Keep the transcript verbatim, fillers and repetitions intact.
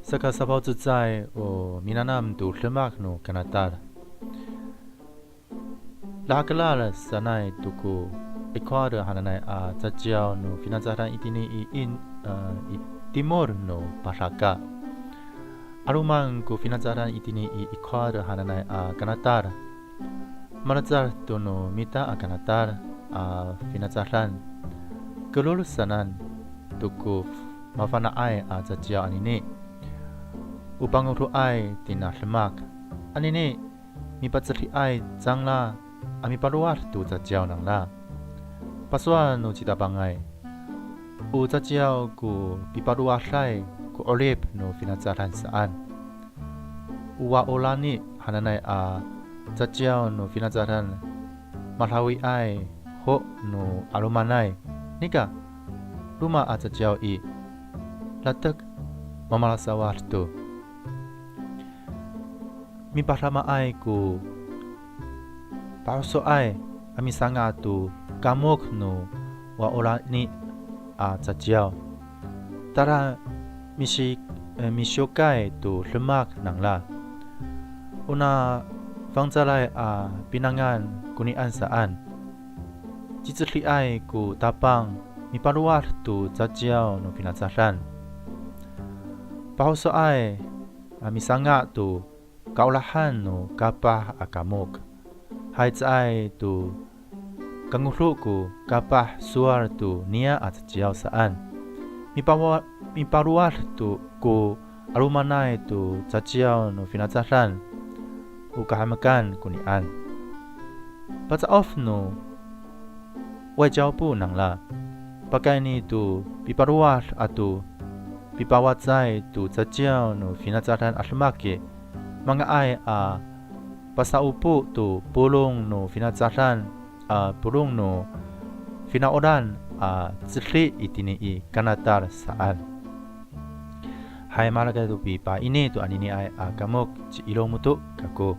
Saka safaw cecay o minanam to demak no kanatal. Lahedaw sanay to ko Ecuador hananay a caciyaw no finacadan itini i in, a, i timol no Pasaka. 'Aloman ko finacadan itini i Ecuador hananay a kanatal. Malecad to no mita a kanatal a finacadan. Kelol sanay to ko mafana'ay a caciyaw anini. O pangodoay tina demak. Anini, mipacediay cangra a mipalowad to caciyaw nangra. Pasowal no citapangay, o caciyaw ko pipalowaday ko 'orip no finacadan saan. O Wa'olani hananay a caciyaw no finacadan, madawiay ho no 'alomanay. Nika, roma a caciyaw i, latek mamalasawad to. Mipadamaay ko pahosoay a misanga' to kamok no Wa'olani a caciyaw. Tada misi-, e, misiwkay to demak nangra. Ona fangcalay a pinangan konian saan. Cicediay ko Tapang mipalowad to caciyaw no finacadan. Pahosoay a misanga' to kaolahan no kapah a kamok. Hay caay to kangodo ko kapah sowal to niyah a caciyaw saan. Mipawa-, mipalowad to ko 'alomanay to caciyaw no finacadan. O kahemekan konian. Paca'of no 外交部 nangra. Pakayni to pipalowad ato pipawacay to caciyaw no finacadan a demak i, manga'ay a pasa'opo to polong no finacadan, a polong no finawlan a cedi itini i kanatal saan. Hay, maherekay to pipaini to aniniay a kamok, ci Ilong Moto kako.